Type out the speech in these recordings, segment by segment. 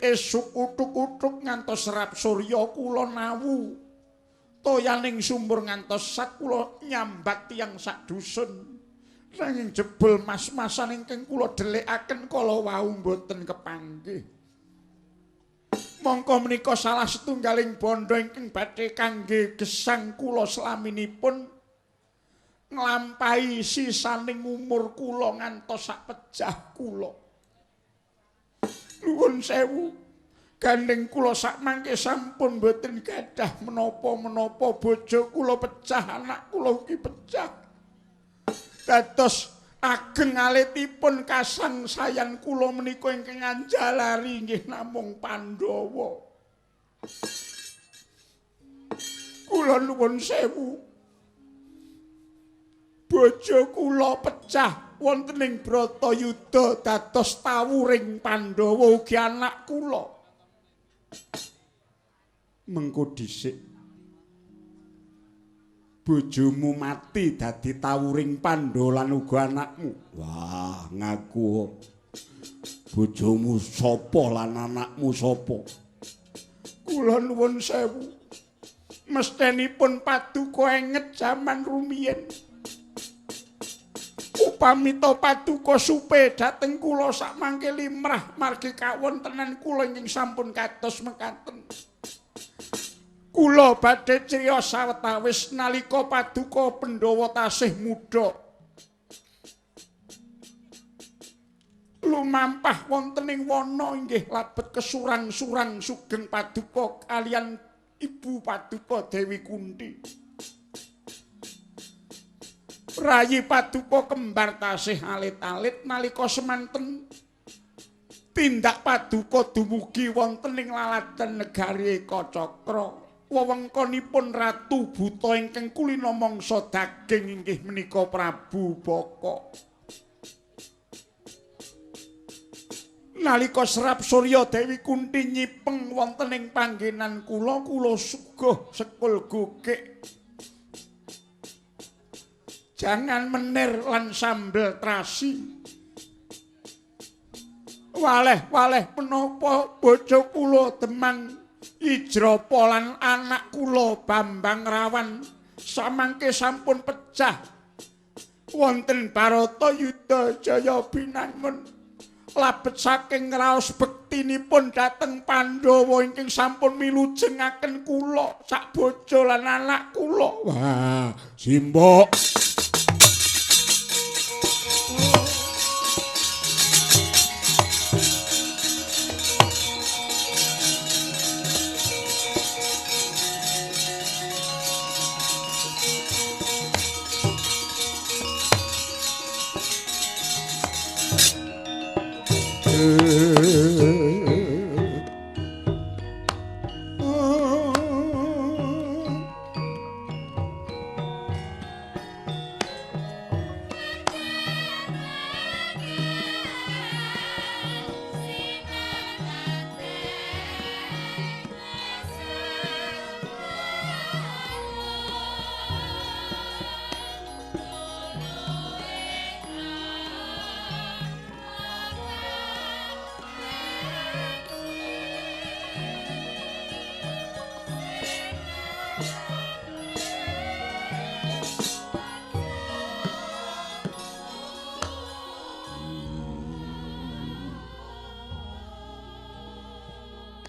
Wiwit esuk uthuk-uthuk ngantos serap surya kula nawu. Toyaning sumur ngantos sak kula nyambat tiyang sak dusun. Nanging jebul mas-masan ingkang kula dhelekaken kala wau mboten kepanggih. Mongko menika salah setunggaling bandha ingkang badhe kangge gesang kula slaminipun nglampahi sisaning umur kula ngantos sak pejah kula. Nuwun sewu, gandeng kula sakmangke sampun mboten gadah menapa-menapa, bojo kula pecah, anak kula ugi pecah. Dados ageng alitipun kasangsayan kula menika ingkang anjalari inggih namung Pandhawa. Kula nuwun sewu. Bojo kula pecah wonten ing Bratayuda dados tawuring Pandhawa ugi anak kula. Mengko dhisik bojomu mati dadi tawuring Pandhawa lan uga anakmu. Wah, ngaku bojomu sapa lan anakmu sapa? Kula nuwun sewu. Mestenipun paduka enget jaman rumiyin. Upamita paduka supe dhateng kula sakmangke limrah margi kawontenan kula ingkang sampun kados mekaten. Kula badhe criyos sawetawis nalika paduka Pandhawa tasih muda. Lumampah wonten ing wana inggih labet kesurang-surang sugeng paduka kaliyan ibu paduka Dewi Kunti. Rayi paduka kembar tasih alit-alit nalika semanten tindak paduka dumugi wonten ing laladan negari Ekacakra. Wewengkonipun Ratu Buta ingkang kulina mangsa daging inggih menika Prabu Baka. Nalika serap surya Dewi Kunti nyipeng wonten ing panggenan kula, kula suguh sekul gogek. Jangan menir lan sambel trasi. Waleh-waleh menapa bojo kula Demang Ijrapa lan anak kula Bambang Rawan samangke sampun pecah wonten Baratayuda Jaya Binangun labet saking raos bektinipun dhateng Pandhawa ingkang sampun milujengaken kula sak bojo lan anak kula. Wah, simbok.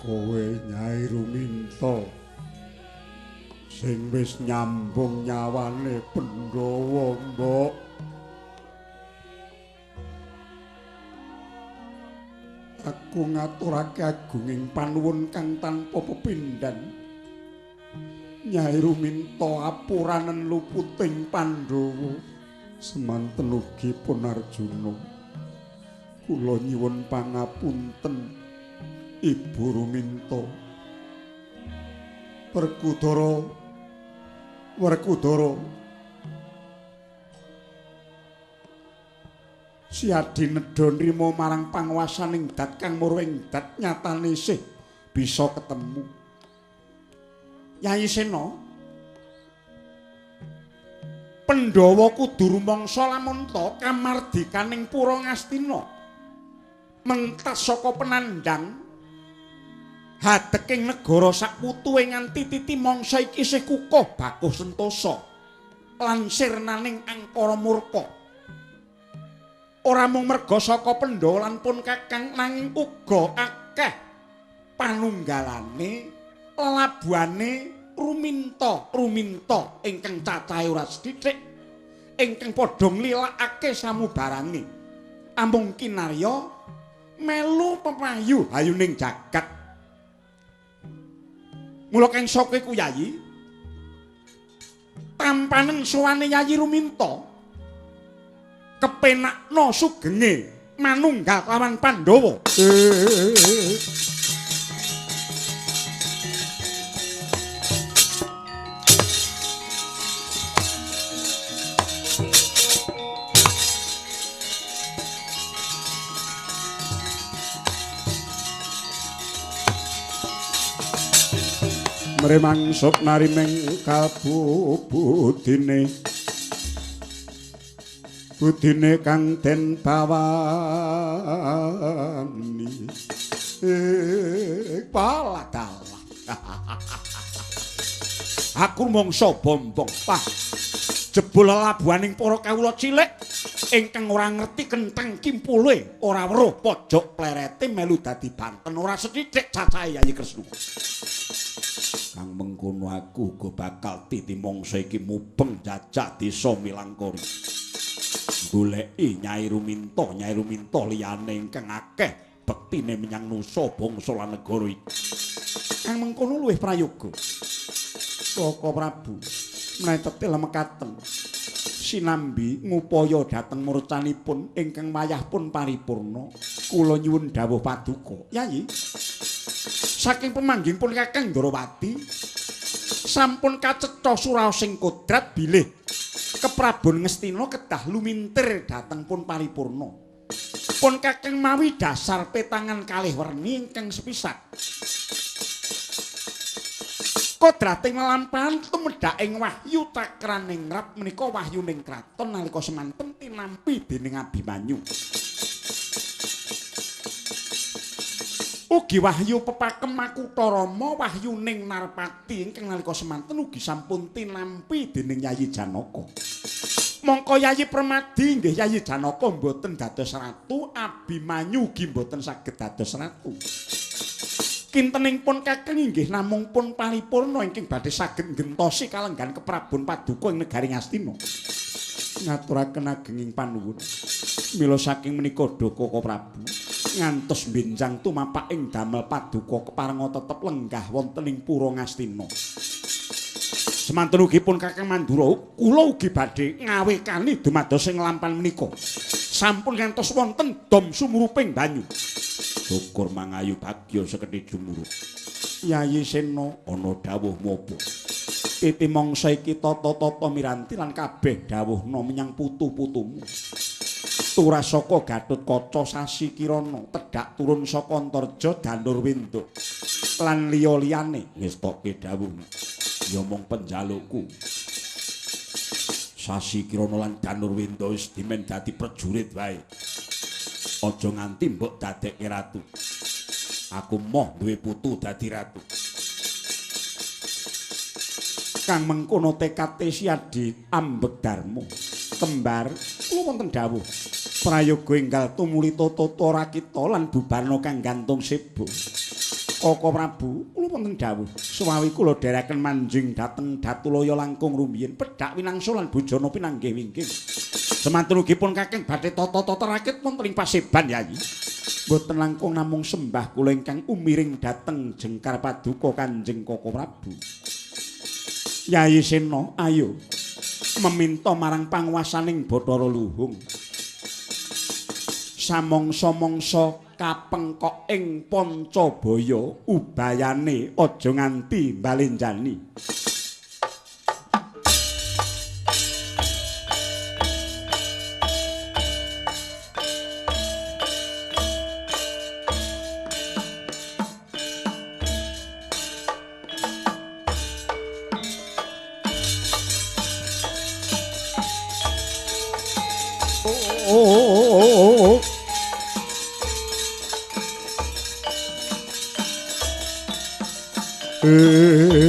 Kowe Nyai Ruminta sing wis nyambung nyawane Pandhawa, Mbok. Aku ngaturake agunging panuwun kang tanpa pepindhan. Nyai Ruminta apuranen luputing Pandhawa. Semanten ugi pun Arjuna. Kula nyuwun pangapunten Ibu Ruminta. Werkudara, Werkudara. Siadi nedha nrima marang panguwasaning dat kang murwing dat nyatane isih bisa ketemu. Yai Sena, Pandhawa kudu rumangsa lamun ta kamardikaning Pura Ngastina mentas saka penandang Hadeking negara sakputuhe nganti titi mangsa iki isih kukuh bakuh sentosa lan sirnaning angkara murka. Ora mung merga saka Pandhawa lan pun Kakang nanging uga akeh panunggalane lelabuhane ruminta ingkang cacahe ora sethithik ingkang padha nglilakake samubarane. Amung kinarya melu pepayu hayuning jagat. Mula kang saka iku Yayi tampanen sowane Yayi Ruminta kepenakna sugenge manunggal lawan Pandhawa. Mremangsup nariming kalbu budine budine kang den bawani paladalah. Aku mangsa bombong pah jebul lelabuhaning para kawula cilik ingkang ora ngerti kenthang kimpule ora weruh pojok plerete melu dadi banten ora sethithik cacahe Yayi Kresna. Kang mengkono aku uga bakal titi mangsa iki mubeng jajak desa Milangkori. Goleki Nyai Ruminta, Nyai Ruminta liyane ingkang akeh bektine menyang nusa bangsa lan negara iki. Kang mengkono luwih prayoga. Kaka Prabu menawi tetil mekaten sinambi ngupaya dhateng murcanipun ingkang wayah pun paripurna, kula nyuwun dawuh paduka. Yayi, saking pemanggihipun Kakang Ndrawati sampun kacetha suraosing kodrat bilih Keprabon Ngastina kedah lumintir dhateng pun paripurna. Pun Kakang mawi dasar petangan kalih werni ingkang sepisan. Kodrating lelampahan tumedhak ing wahyu cakraning rap menika wahyuning kraton nalika semanten tinampi dening Abimanyu. Ugi wahyu pepakem Makutha Rama wahyuning Narpati ingkang nalika semanten ugi sampun tinampi dening Yayi Janaka. Mongko Yayi Permadi inggih Yayi Janaka mboten dados ratu, Abimanyu ugi mboten saged dados ratu. Kintening pun Kakang inggih namung pun paripurna ingkang badhe saged nggentosi kalenggahan Keprabon Paduka ing negari Ngastina. Ngaturaken agenging panuwun. Mila saking menika Kaka Prabu ngantos benjang tumapak ing damel paduka keparenga tetep lenggah wonten ing Pura Ngastina. Semanten ugi pun Kakang Mandura kula ugi badhe ngawekani dumados ing lampan menika. Sampun ngantos wonten dom sumruping banyu. Syukur mangayu bagya sekedhi jumurup. Yayi Sena ana dawuhmu apa? Titi mangsa iki tata-tata miranti lan kabeh dawuhna menyang putu-putumu. Turah saka Gatotkaca Sasi Kirana tedhak turun saka Antarja Danurwenda lan liya-liyane ngestokke dawuhmu. Ya mung penjalukku. Sasi Kirana lan Danurwenda wis dimen dadi prajurit wae. Aja nganti mbok dadekke ratu. Aku moh duwe putu dadi ratu. Kang mengkono tekate Siadi ambek darma. Kembar kula wonten dawuh. Prayoga enggal tumuli tata rakita lan bubarna kang gantung sibuk. Kaka Prabu kula wonten dawuh. Suwawi kula dherekaken manjing dhateng Datulaya langkung rumiyin pedhak winangsa lan bojana pinanggih wingking. Semanten ugi pun Kakang badhe tata-tata rakit wonten ing paseban Yayi. Mboten langkung namung sembah kula ingkang umiring dhateng jengkar paduka Kanjeng Kaka Prabu. Yayi Sena, ayo meminta marang panguwasaning Bathara Luhung. Samangsa-mangsa kapengkok ing Pancabaya ubayane aja nganti mbalenjani. Yeah.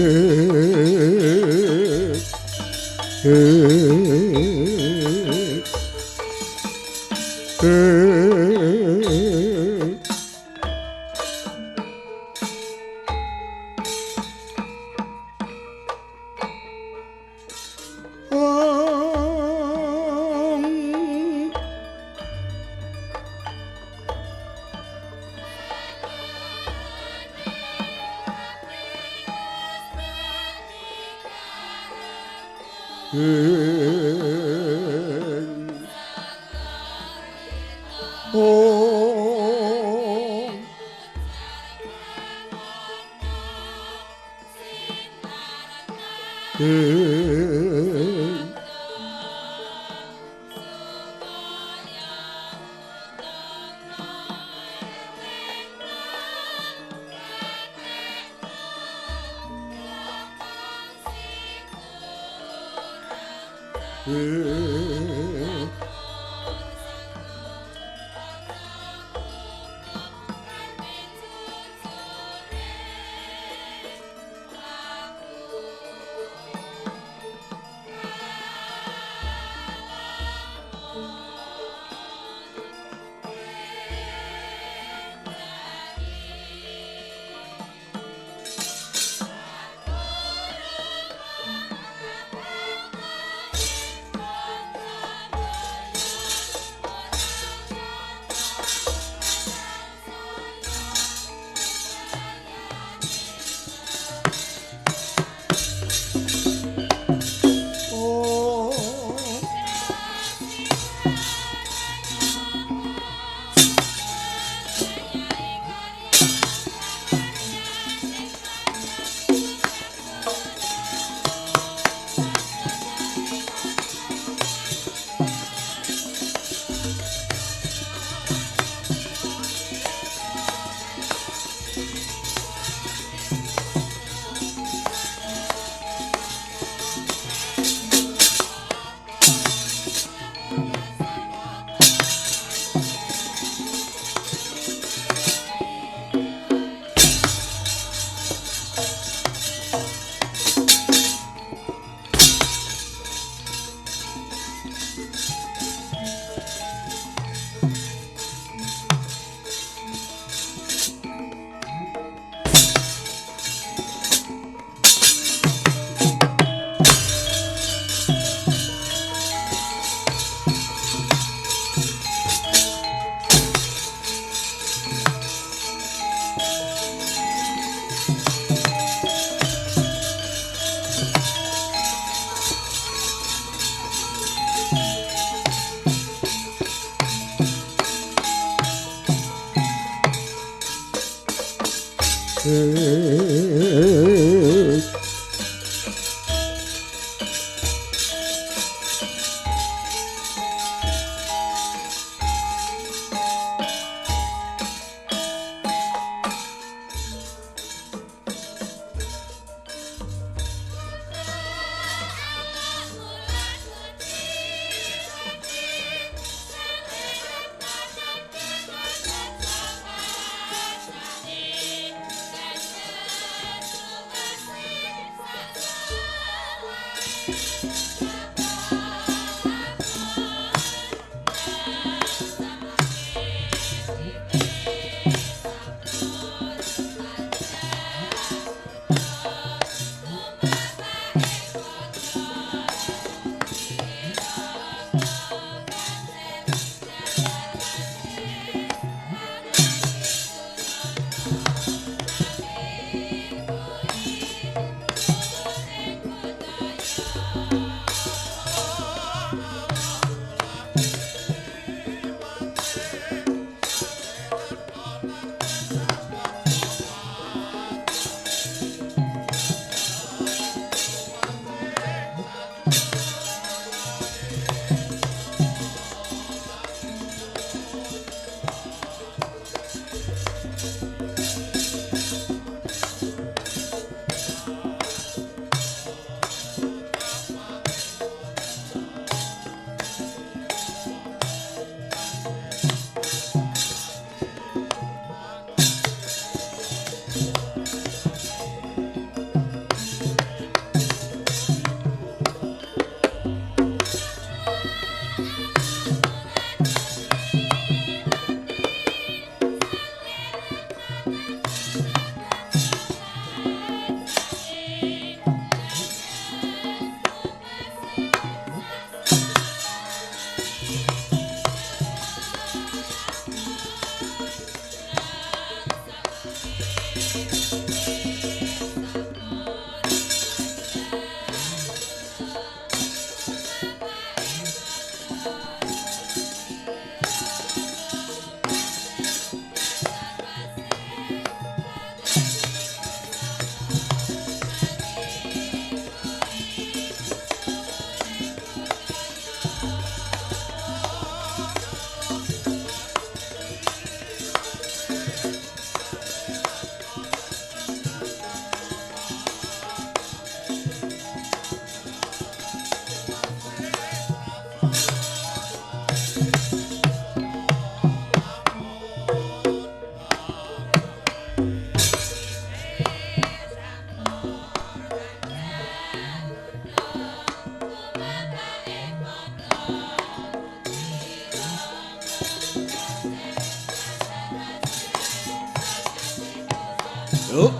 Yuk.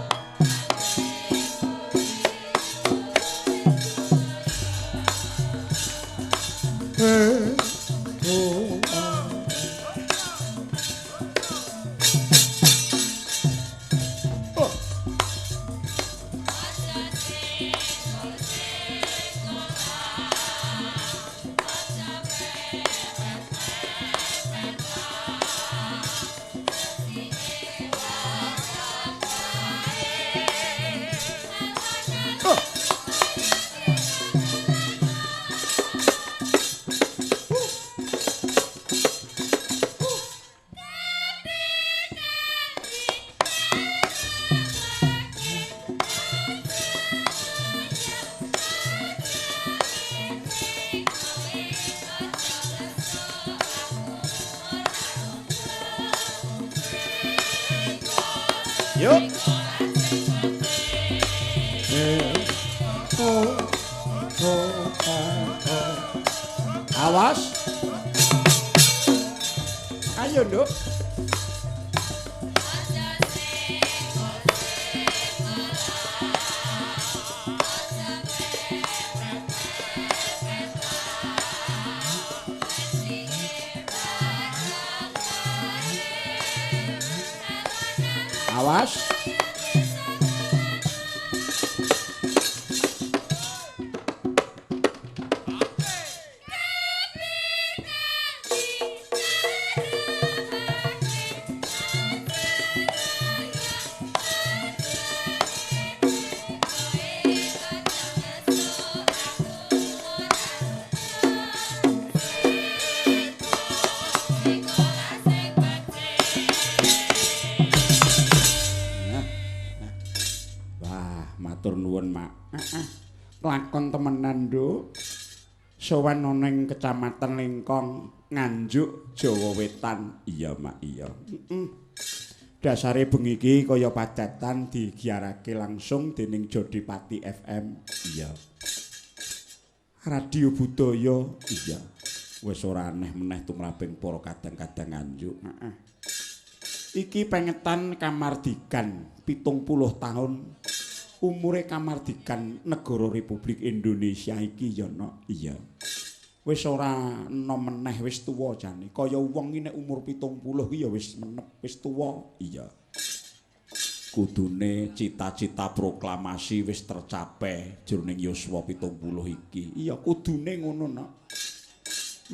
Yuk. Awas. Ayo, Nduk. Awas. Lakon temenan, Nduk. Sowan ana ing Kecamatan Lengkong, Nganjuk, Jawa Wetan. Iya, Mak, iya. Heeh. Dasare bengi iki kaya padatan digiarake langsung dening Jodipati FM. Iya. Radio Budaya. Iya. Wis ora aneh meneh tumraping para kadang-kadang Nganjuk. Heeh. Iki pengetan kamardikan 70 tahun. Umure kamardikan negara Republik Indonesia iki ya, Nok. Iya. Wis ora enom meneh, wis tuwa jane. Kaya wong iki nek umur 70 ki ya wis menep, wis tuwa. Iya. Kudune cita-cita proklamasi wis tercapai jroning yuswa 70 iki. Iya, kudune ngono, Nok.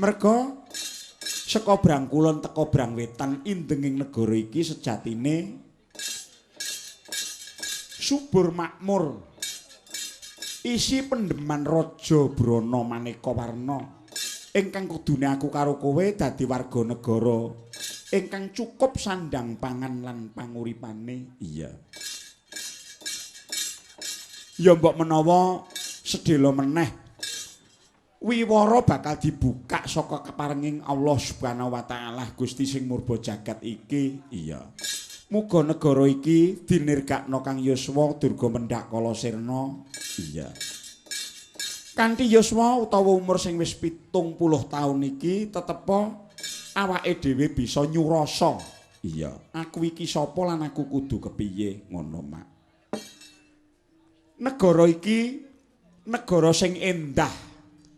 Merga saka Brang Kulon teka Brang Wetan indenging negara iki sejatine subur makmur, isi pendeman raja brana maneka warna ingkang kudune aku karo kowe dadi warga negara ingkang cukup sandang pangan lan panguripane. Iya. Ya mbok menawa sedhela meneh wiwara bakal dibuka saka keparenging Allah Subhanahu wa taala Gusti sing murba jagat iki. Iya. Muga negara iki dinirgakna kang yuswa durga mendhak kala sirna. Iya. Kanthi yuswa utawa umur sing wis 70 taun iki tetepa awake dhewe bisa nyurasa. Iya. Aku iki sapa lan aku kudu kepiye ngono, Mak. Negara iki negara sing endah.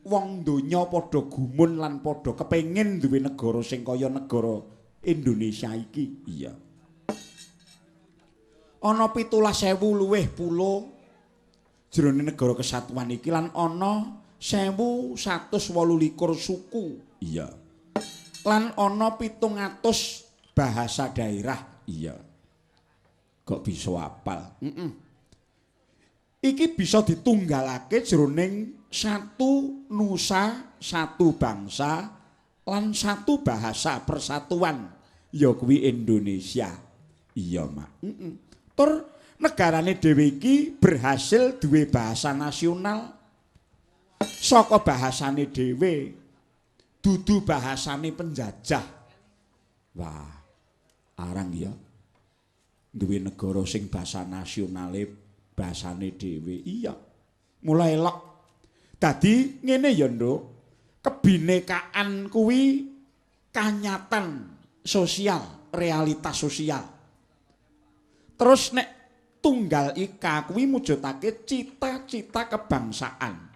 Wong donya padha gumun lan padha kepengin duwe negara sing kaya negara Indonesia iki. Iya. Ana 17.000 luwih pulo jroning negara kesatuan iki lan ana 1.128 suku. Iya. Lan ana 700 bahasa daerah. Iya. Kok bisa apal? Heeh. Iki bisa ditunggalake jroning satu nusa, satu bangsa lan satu bahasa persatuan, ya kuwi Indonesia. Iya, Mak. Heeh. Tur negarane dhewe iki berhasil duwe bahasa nasional saka bahasane dhewe, dudu bahasane penjajah. Wah, arang ya duwe negara sing bahasa nasionale bahasane dhewe. Iya, mulai elok. Dadi ngene ya, Nduk, kebinekaan kuwi Kanyatan sosial, realitas sosial. Terus nek tunggal ika kuwi mujudake cita-cita kebangsaan.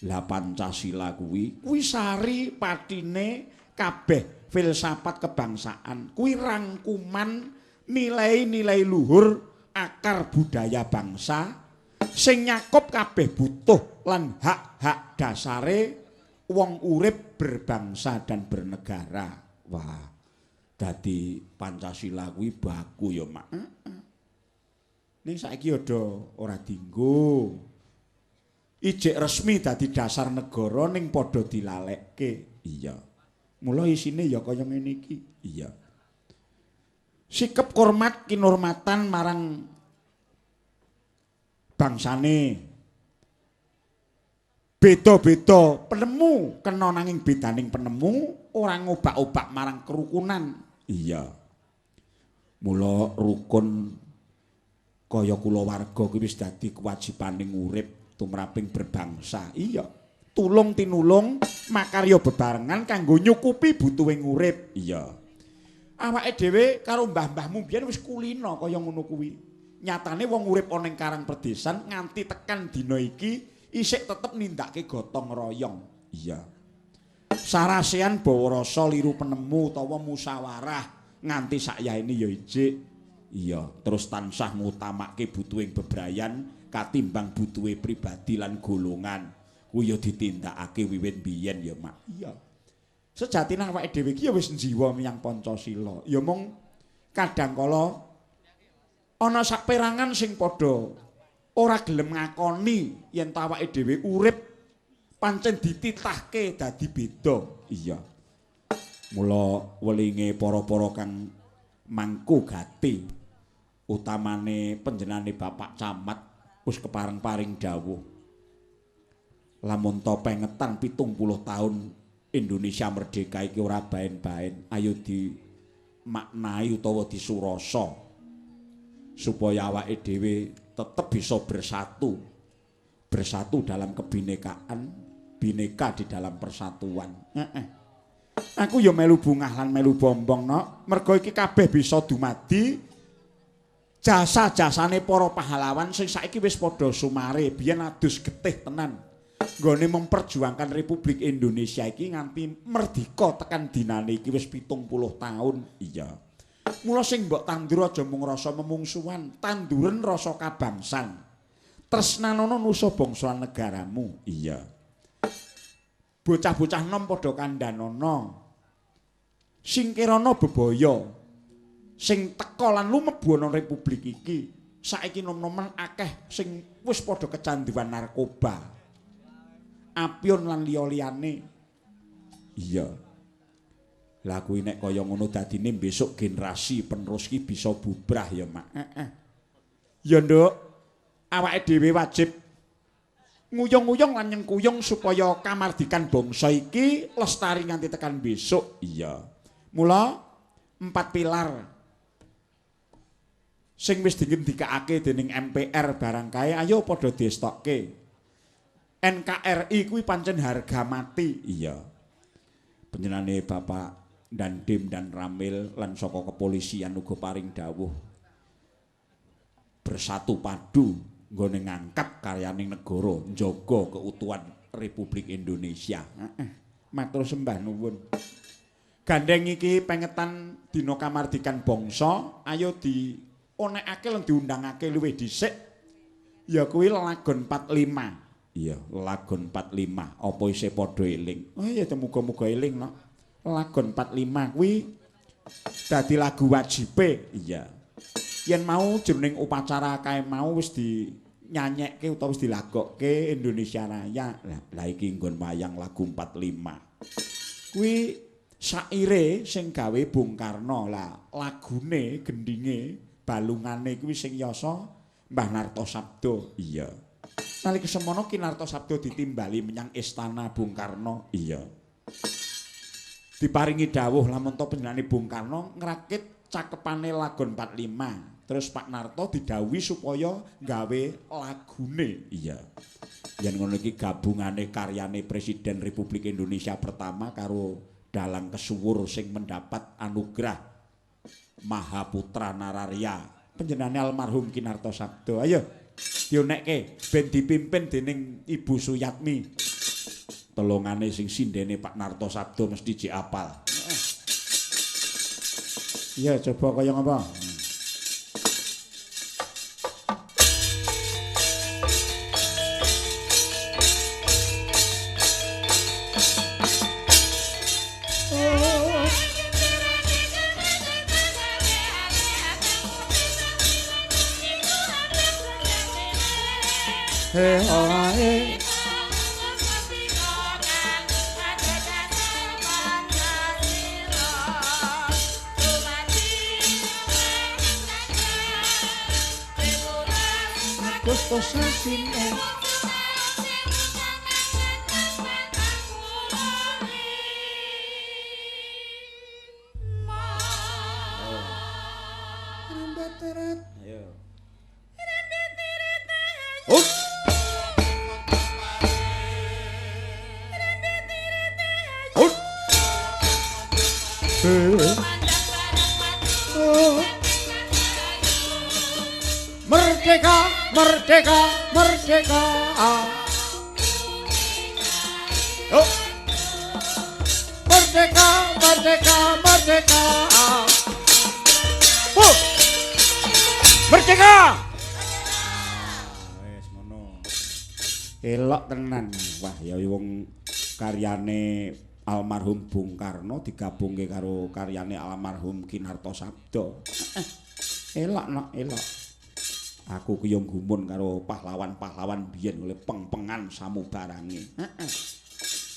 Lah Pancasila kuwi kuwi sari patine kabeh filsafat kebangsaan. Kuwi rangkuman nilai-nilai luhur akar budaya bangsa sing nyakup kabeh butuh lan hak-hak dasare wong urip berbangsa dan bernegara. Wah, dadi Pancasila kuwi baku ya, Mak. Heeh. Ning saiki ada ora dinggo. Ijik resmi dadi dasar negara ning padha dilalekke. Iya. Mula isine ya kaya ngene iki. Iya. Sikep hormat kinurmatan marang bangsane. Beda-beda penemu kena nanging bedaning penemu ora ngobak-obak marang kerukunan. Iya. Mula rukun kaya kulawarga kuwi wis dadi kewajibaning urip tumraping berbangsa. Iya. Tulung tinulung makarya bebarengan kanggo nyukupi butuhing urip. Iya. Awake dhewe karo mbah-mbahmu biyen wis kulina kaya ngono kuwi. Nyatane wong urip ana ing karang perdesan nganti tekan dina iki isih tetep nindakake gotong royong. Iya. Sarasean bawa rasa liru penemu utawa musyawarah nganti sakyaene ya ijik. Iya, terus tansah ngutamake butuhing bebrayan katimbang butuhe pribadi lan golongan. Kuwi ya ditindakake wiwit biyen ya, Mak. Iya. Sejatine awake dhewe iki ya wis njiwa menyang Pancasila. Ya mung kadang kala ana saperangan sing padha ora gelem ngakoni yen ta awake dhewe urip pancen dititahke dadi beda. Iya. Mula welinge para-para kang mangku gati utamane panjenengane Bapak Camat wis kepareng paring dawuh. Lamun to pengetan 70 tahun Indonesia merdeka iki ora baen-baen, ayo dimaknai utawa disurasa supaya awake dhewe tetep bisa bersatu. Bersatu dalam kebinekaan, bineka di dalam persatuan. Heeh. Aku ya melu bungah lan melu bombong, nok. Mergo iki kabeh bisa dumadi jasa-jasane para pahlawan sing saiki wis padha sumare, biyen adus getih tenan. Nggone memperjuangkan Republik Indonesia iki nganti merdika tekan dinane iki wis 70 tahun. Iya. Mula sing mbok tandur aja mung rasa memungsuhan, tanduren rasa kabangsan. Tresnanono nusa bangsa lan negaramu. Iya. Bocah-bocah nom padha kandhanana. Singkirana bebaya sing teka lan lumebu ana republik iki. Saiki nom-noman akeh sing wis padha kecanduan narkoba. Apion lan liya-liyane. Iya. Lah kuwi nek kaya ngono dadine besok generasi penerus ki bisa bubrah ya, Mak. Heeh. Ya, Nduk. Awake dhewe wajib nguyung-nguyung lan nyengkuyung supaya kamardikan bangsa iki lestari nganti tekan besok. Iya. Mula 4 pilar sing wis dingendikake dening MPR barang kae ayo padha diestokke. NKRI kuwi pancen harga mati. Iya. Panjenengane Bapak Dandim dan Ramil lan saka kepolisian uga paring dawuh bersatu padu nggone ngangkat karyaning negara njaga keutuhan Republik Indonesia. Heeh. Matur sembah nuwun. Gandeng iki pengetan dina kamardikan bangsa, ayo dionekake lan diundangake luwih dhisik. Ya kuwi lagon 45. Iya, lagon 45. Apa isih padha eling? Oh iya, muga-muga eling, nok. Lagon 45 kuwi dadi lagu wajibe. Iya. Yen mau jroning upacara kae mau wis dinyanyekke utawa wis dilagokke Indonesia Raya. Lah iki nggon wayang lagu 45. Kuwi saire sing gawe Bung Karno. Lah lagune, gendinge, balungane kuwi sing yasa Mbah Narto Sabdo. Iya. Nalika semono Ki Narto Sabdo ditimbali menyang istana Bung Karno. Iya. Diparingi dawuh lamun to panjenengane Bung Karno ngrakit cakepane lagon 45. Terus Pak Narto didhawuhi supaya gawe lagune. Iya. Yen ngono iki gabungane karyane Presiden Republik Indonesia pertama karo Dalang kesuwur sing mendapat anugerah Mahaputra Nararya. Panjenengane almarhum Ki Narto Sabdo. Ayo dionekke ben dipimpin dening Ibu Suyatmi. Telungane sing sindene Pak Narto Sabdo mesti jek apal. Iya, coba kaya ngapa? Hey, oh, hey. Agustus sasine Rembeteret. Ayo. Up. Up. Merdeka, merdeka, merdeka. Oh. Merdeka, merdeka, merdeka. Oh. Merdeka. Wes ngono. Elok tenan. Wah, ya wong karyane almarhum Bung Karno digabungke karo karyane almarhum Ki Narto Sabdo. Elok nok, elok. Aku ki yo gumun karo pahlawan-pahlawan biyen oleh peng-pengan samubarange. Heeh.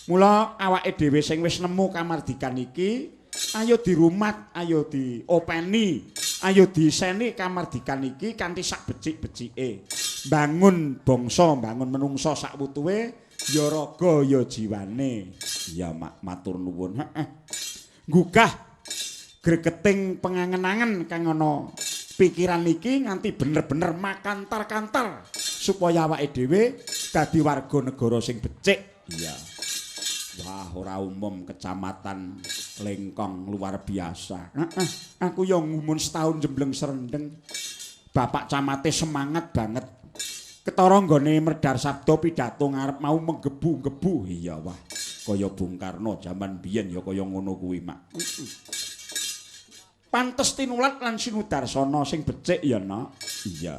Mula awake dhewe sing wis nemu kamardikan iki, ayo dirumat, ayo diopeni, ayo diiseni kamardikan iki kanthi sak becik-becike. Bangun bangsa, bangun menungsa sak wutuhe, ya raga ya jiwane. Ya matur nuwun. Heeh. Nggugah gregeting pengangen-angen kang ana pikiran iki nganti bener-bener makantar-kantar supaya awake dhewe dadi warga negara sing becik. Iya. Wah, ora umum Kecamatan Lengkong luar biasa. Heeh. Aku yo ngumun setahun jembleng serendeng. Bapak camate semangat banget. Ketara nggone Merdar Sabdo pidato ngarep mau menggebu-gebu. Iya, wah. Kaya Bung Karno jaman biyen ya kaya ngono kuwi, Mak. Heeh. Pantes tinulat lan sinudarsana sing becik ya, Nak. Iya.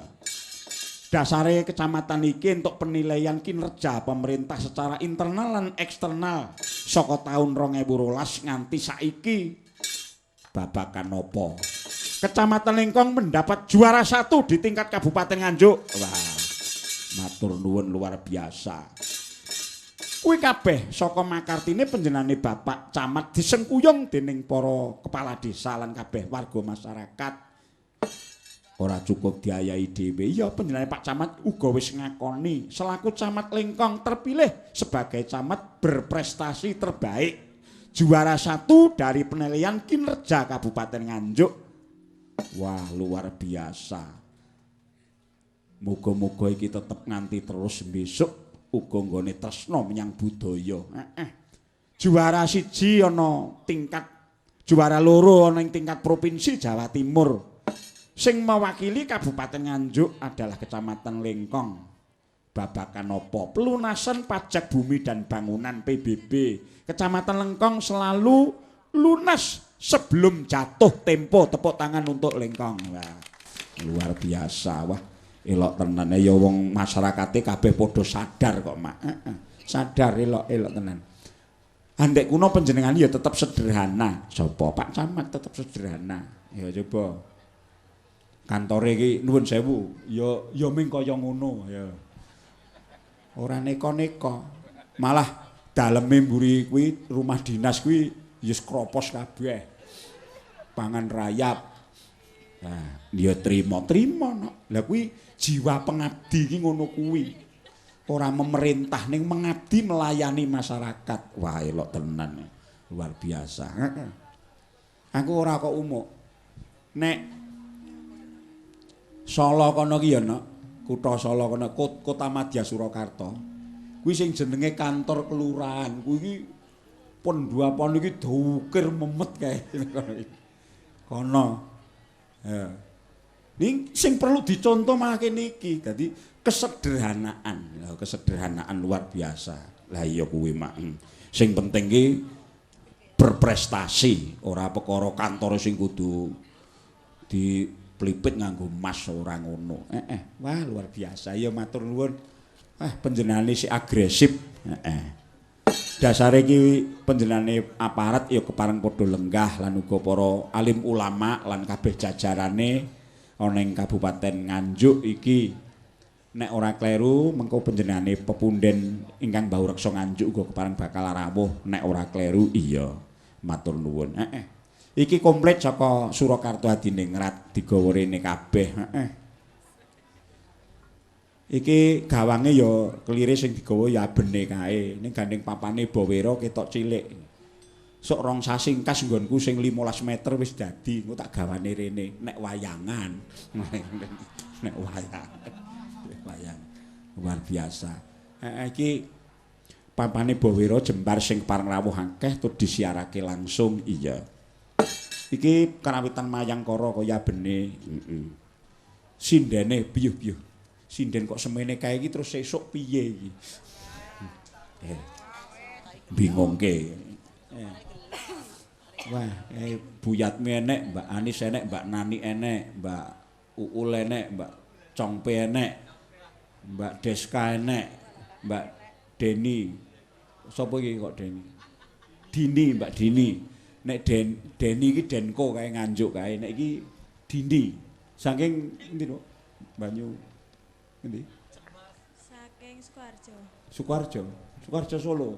Dasare kecamatan iki entuk penilaian kinerja pemerintah secara internal lan eksternal saka taun 2012 nganti saiki. Babakan apa? Kecamatan Lengkong mendapat juara 1 di tingkat Kabupaten Nganjuk. Wah, matur nuwun luar biasa. Kuwi kabeh saka makartine panjenengane Bapak Camat disengkuyung dening para kepala desa lan kabeh warga masyarakat. Ora cukup diayahi dhewe, ya panjenengane Pak Camat uga wis ngakoni selaku Camat Lengkong terpilih sebagai camat berprestasi terbaik, juara 1 dari penilaian kinerja Kabupaten Nganjuk. Wah, luar biasa. Muga-muga iki tetep nganti terus besok. Uga nggone tresna menyang budaya. Heeh. Juara 1 ana tingkat juara 2 ana ing tingkat provinsi Jawa Timur. Sing mewakili Kabupaten Nganjuk adalah Kecamatan Lengkong. Babakan apa? Pelunasan pajak bumi dan bangunan PBB. Kecamatan Lengkong selalu lunas sebelum jatuh tempo. Tepuk tangan untuk Lengkong. Wah, luar biasa. Wah, elok tenan ya wong masyarakate kabeh padha sadar kok, Mak. Heeh. Sadar elok-elok tenan. Andek kuno panjenengan ya tetep sederhana. Sapa Pak Camat tetep sederhana. Ya coba. Kantore iki nuwun sewu, ya ya ming kaya ngono ya. Ora neka-neka. Malah daleme mburi kuwi rumah dinas kuwi ya kropos kabeh. Pangan rayap. Nah, ya trima-trima nok. Lah kuwi jiwa pengabdi iki ngono kuwi. Ora memerintah ning mengabdi melayani masyarakat. Wah, elok tenan. Luar biasa. Heeh. Aku ora kok umuk. Nek Solo kono ki ya, Nok. Kutha Solo kono, Kota Madya Surakarta. Kuwi sing jenenge kantor kelurahan. Kuwi iki Pendhapan iki diukir memet kae kono. Ya. Ning sing perlu dicontoh malah kene iki. Dadi kesederhanaan. Lah kesederhanaan luar biasa. Lah iya kuwi mak. Sing penting ki berprestasi, ora perkara kantore sing kudu diplipit nganggo emas ora ngono. Wah luar biasa. Ya matur nuwun. Wah panjenengane si agresif. Heeh. Dasare iki panjenengane aparat ya kepareng padha lenggah lan uga para alim ulama lan kabeh jajarane ana ing Kabupaten Nganjuk iki. Nek ora kleru mengko panjenengane pepunden ingkang Bahureksa Nganjuk uga kepareng bakal rawuh nek ora kleru. Iya, matur nuwun. Heeh. Iki komplit saka Surakarta Hadiningrat digawa rene kabeh. Heeh. Iki gawange ya kelire sing digawa ya abene kae. Ning gandeng papane Bawera ketok cilik. Sok rong sasi engkas nggonku sing 15 meter wis dadi, engko tak gawane rene nek wayangan. Nek wayangan. Wayang luar biasa. Iki papane Bawera jembar sing pareng rawuh akeh tur disiarake langsung. Iya. Iki karawitan Mayangkara kaya abene. Heeh. Sindene biyuh-biyuh. Sinden kok semene kae iki terus sesuk piye iki? Bingungke. Wah, Bu Yatmi enek, Mbak Anis enek, Mbak Nani enek, Mbak Uul enek, Mbak Congpe enek, Mbak Deska enek, Mbak Deni. Sapa iki kok Deni? Dini, Mbak Dini. Nek Deni iki Denko kae Nganjuk kae, nek iki Dini. Saking endi, Dok? Banyu endi? Saking Sukoharjo. Sukoharjo. Sukoharjo Solo.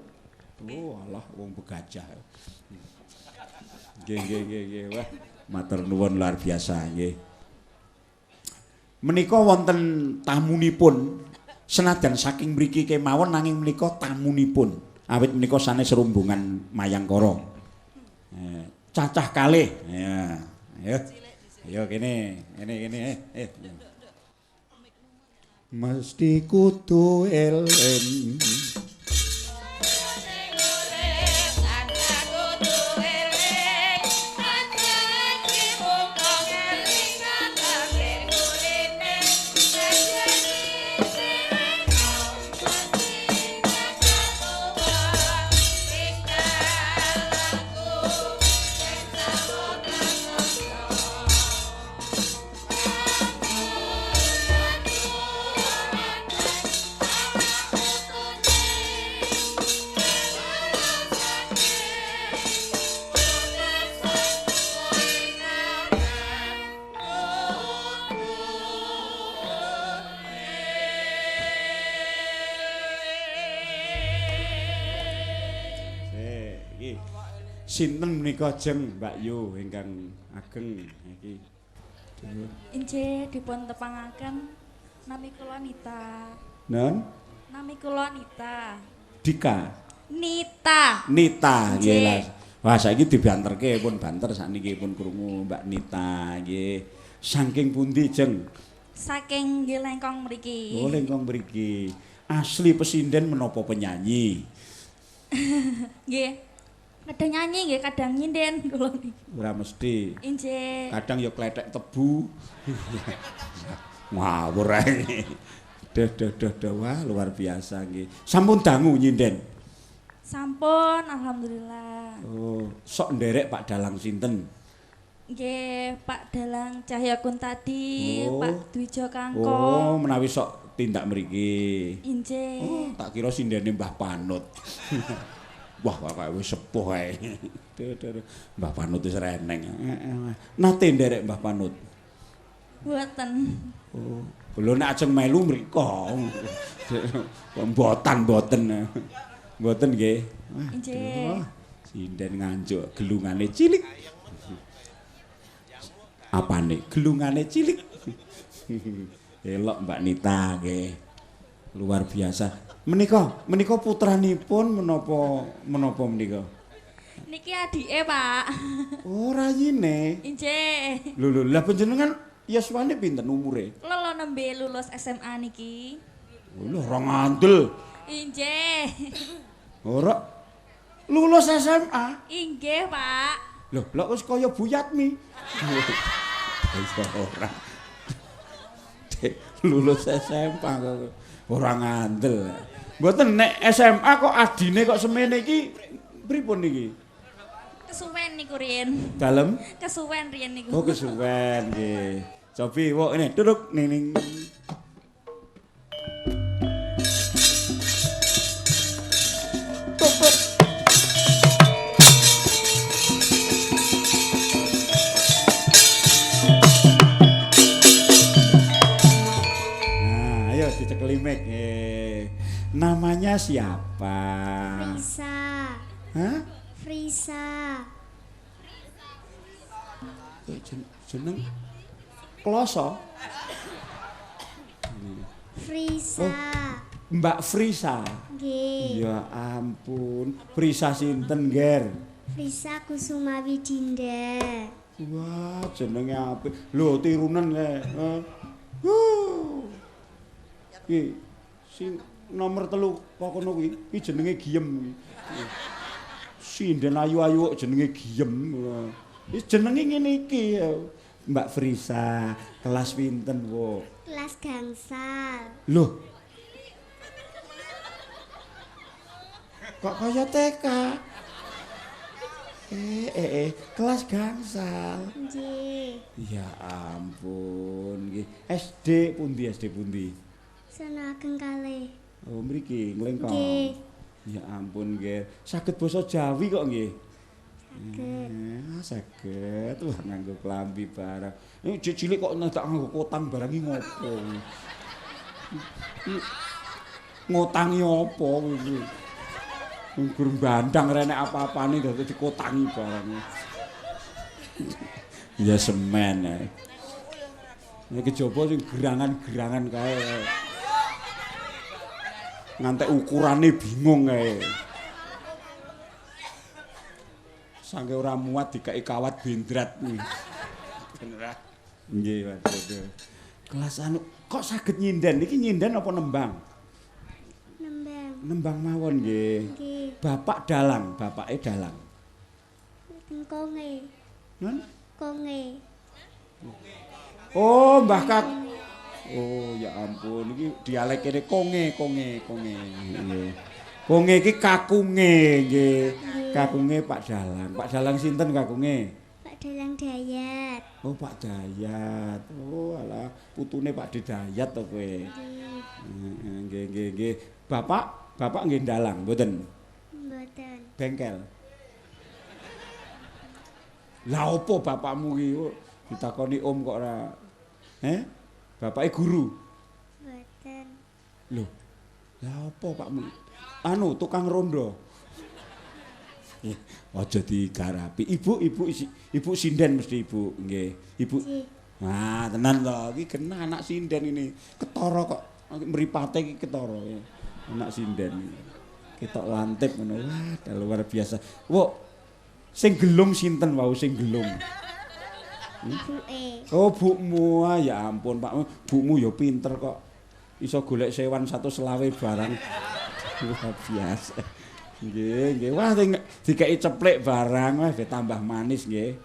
Oh, alah wong begajah. Nggih nggih nggih nggih. Wah, matur nuwun luar biasa nggih. Menika wonten tamunipun senajan saking mriki kemawon nanging menika tamunipun. Awit menika sanes rombongan Mayangkara. Cacah kalih. Ya. Ayo. Ayo kene, kene kene eh. Mesti kudu eling. Sinten menika jeng Mbak Yu ingkang ageng iki? Inggih dipun tepangaken nami kula Nita. Non? Nami kula Nita. Dika. Nita. Nita nggih lah. Wah saiki dibanterke pun banter sakniki pun krungu Mbak Nita nggih. Saking pundi jeng? Saking nggih Lengkong mriki. Oh Lengkong mriki. Asli pesinden menapa penyanyi? Nggih. Kadang nyanyi nggih, kadang nyinden kula niki. Ora mesti. Injih. Kadang ya klethek tebu. Ngawur ae. Duh duh duh duh wah luar biasa nggih. Sampun dangu nyinden. Sampun, alhamdulillah. Oh, sok nderek Pak Dalang sinten? Nggih, Pak Dalang Cahya Kuntadi, oh. Pak Dwijo Kangko. Oh, menawi sok tindak mriki. Injih. Oh, tak kira sindene Mbah Panut. Wah, kaya wis sepuh ae. Mbah Panut wis reneng. Nate nderek Mbah Panut? Mboten. Oh, lho nek ajeng melu mriko. Mboten-mboten. Mboten nggih. Nggih. Sinden Nganjuk gelungane cilik. Apane? Gelungane cilik. Elok Mbak Nita nggih. Luar biasa. Menika, menika putranipun menapa menapa menika? Niki adike, Pak. Oh, rayine. Injih. Lho lho, lah panjenengan yuswane pinten umure? Lho nembe lulus SMA niki. Lho, ora ngandel. Injih. Ora. Lulus SMA? Inggih, Pak. Loh, lho wis kaya Bu Yatmi. Iso ora. Lulus SMA kok ora ngandel. Mboten nek SMA kok adine kok semene iki pripun niki? Kesuwen niku riyen. Dalem? Kesuwen riyen niku. Oh, kesuwen nggih. Cobi wok ini duduk ning ning. Tuk. Nah, ayo dicekeli mic. Namanya siapa? Frisa. Hah? Frisa. Jeneng Kloso. Frisa. Oh, Mbak Frisa. Nggih. Ya ampun, Frisa sinten, Ger? Frisa Kusuma Widinda. Wah, jenenge apik. Lho, tirunen kae. Iki sing nomor 3 kok kono kuwi, iki jenenge Giem. Sinden ayu-ayu kok jenenge Giem. Iki jenenge ngene iki. Mbak Frisa, kelas pinten, Bu? Kelas gangsal. Loh. Kok kaya TK? Kelas gangsal. Nggih. Ya ampun, nggih. SD pundi, SD pundi? Sono Ageng kalih. Oh, mriki nglengkong. Nggih. Ya ampun, nggih. Saged basa Jawi kok nggih? Saged. Saged. Wah, nganggo klambi barang. Ini cilik kok ndak nganggo kotang barang iki ngopo? Ngotangi apa kuwi? Nggur bandang renek apa-apane dadi dikotangi barang. Ya semen. Ya kejaba sing gerangan-gerangan kae. Ngantek ukurane bingung kae. Sangke ora muat dikeki kawat bendrat kuwi. Bener. Nggih, Mas. Kelas anu kok saged nyinden? Niki nyinden apa nembang? Nembang. Nembang mawon nggih. Nggih. Bapak dalang, bapake dalang. Konge. Nun? Konge. Oh, Mbah Kak. Oh, ya ampun, iki dialek kene konge, konge, konge. Nggih. Konge iki kakunge nggih. Kakunge Pak Dalang. Pak Dalang sinten kakunge? Pak Dalang Dayat. Oh, Pak Dayat. Oh, alah, putune Pak Dayat to kowe. Nggih, nggih, nggih. Bapak, bapak nggih dalang, mboten? Mboten. Bengkel. Lah opo bapakmu ki? Ditakoni om kok ora. Heh? Bapake guru? Mboten. Lho. Lah opo pakmu? Anu, tukang rondo. Aja digarapi. Ibu, ibu, ibu sinden mesti ibu, nggih. Ibu. Nah, tenan to, iki kena anak sinden ini. Ketara kok mripate iki ketara. Anak sinden iki. Ketok lantip ngono. Wah, luar biasa. Wuk, sing gelung sinten wau sing gelung? Buke. Oh, bukmu. Ah, ya ampun, Pak. Bukmu ya pinter kok. Iso golek sewan 125 barang. Luar biasa. Nggih, nggih. Wah, dikeki ceplek barang, wah tambah manis nggih.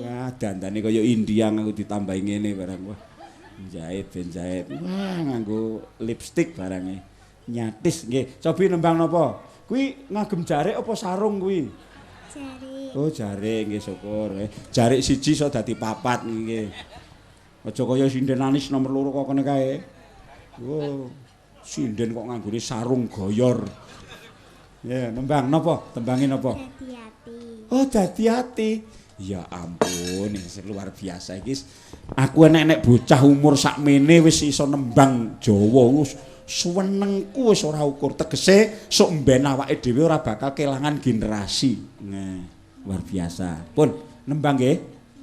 Wah, dandane kaya India aku ditambahi ngene barang. Wah, jahit ben jahit. Wah, nganggo lipstik barange. Nyatis nggih. Cobi nembang napa? Kuwi ngagem jarik apa sarung kuwi? Jarik. Oh, jarik nggih syukur. Jarik siji iso dadi papat nggih. Aja kaya sinden anis nomor 2 kok kene kae. Oh, sinden kok nganggone sarung goyor. Ya, nembang napa? Tembangi napa? Dadi ati. Oh, dadi ati. Ya ampun, ini luar biasa iki. Aku enek-enek bocah umur sakmene wis iso nembang Jawa wis suwenengku wis ora ukur. Tegese sok mben awake dhewe ora bakal kelangan generasi. Nah, luar biasa. Pun, nembang nggih?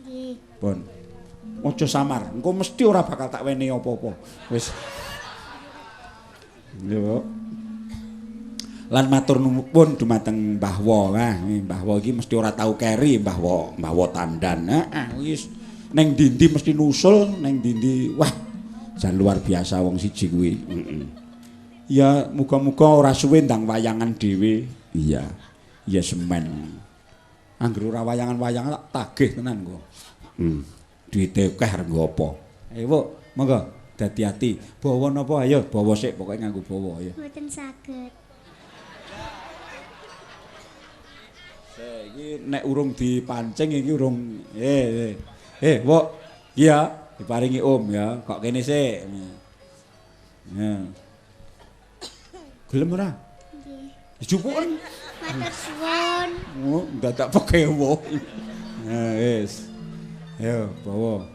Nggih. Pun. Aja samar, engko mesti ora bakal tak wenehi apa-apa. Wis. Lho. Lan matur nuwun dumateng Mbah Wo. Wah, Mbah Wo iki mesti ora tau keri Mbah Wo, Mbah Wo Tandan. Heeh, wis ning ndi-ndi mesti nusul, ning ndi-ndi. Wah, jan luar biasa wong siji kuwi. Heeh. Ya muga-muga ora suwe ndang wayangan dhewe. Iya. Ya semen. Angger ora wayangan-wayangan tak tagih tenan kok. Duite akeh arep nggo apa? Ayo, Bu, monggo dadi ati. Bawa napa ayo, bawa sik pokoke nganggo bawa ayo. Mboten saged. Sik iki nek urung dipancing iki urung eh. Eh, Bu. Iya, diparingi Om ya. Kok kene sik. Ya. Gelem ora? Nggih. Dijupuken. Matur suwun. Oh, dadak pekewo. Ya wis. Ayo, bawa.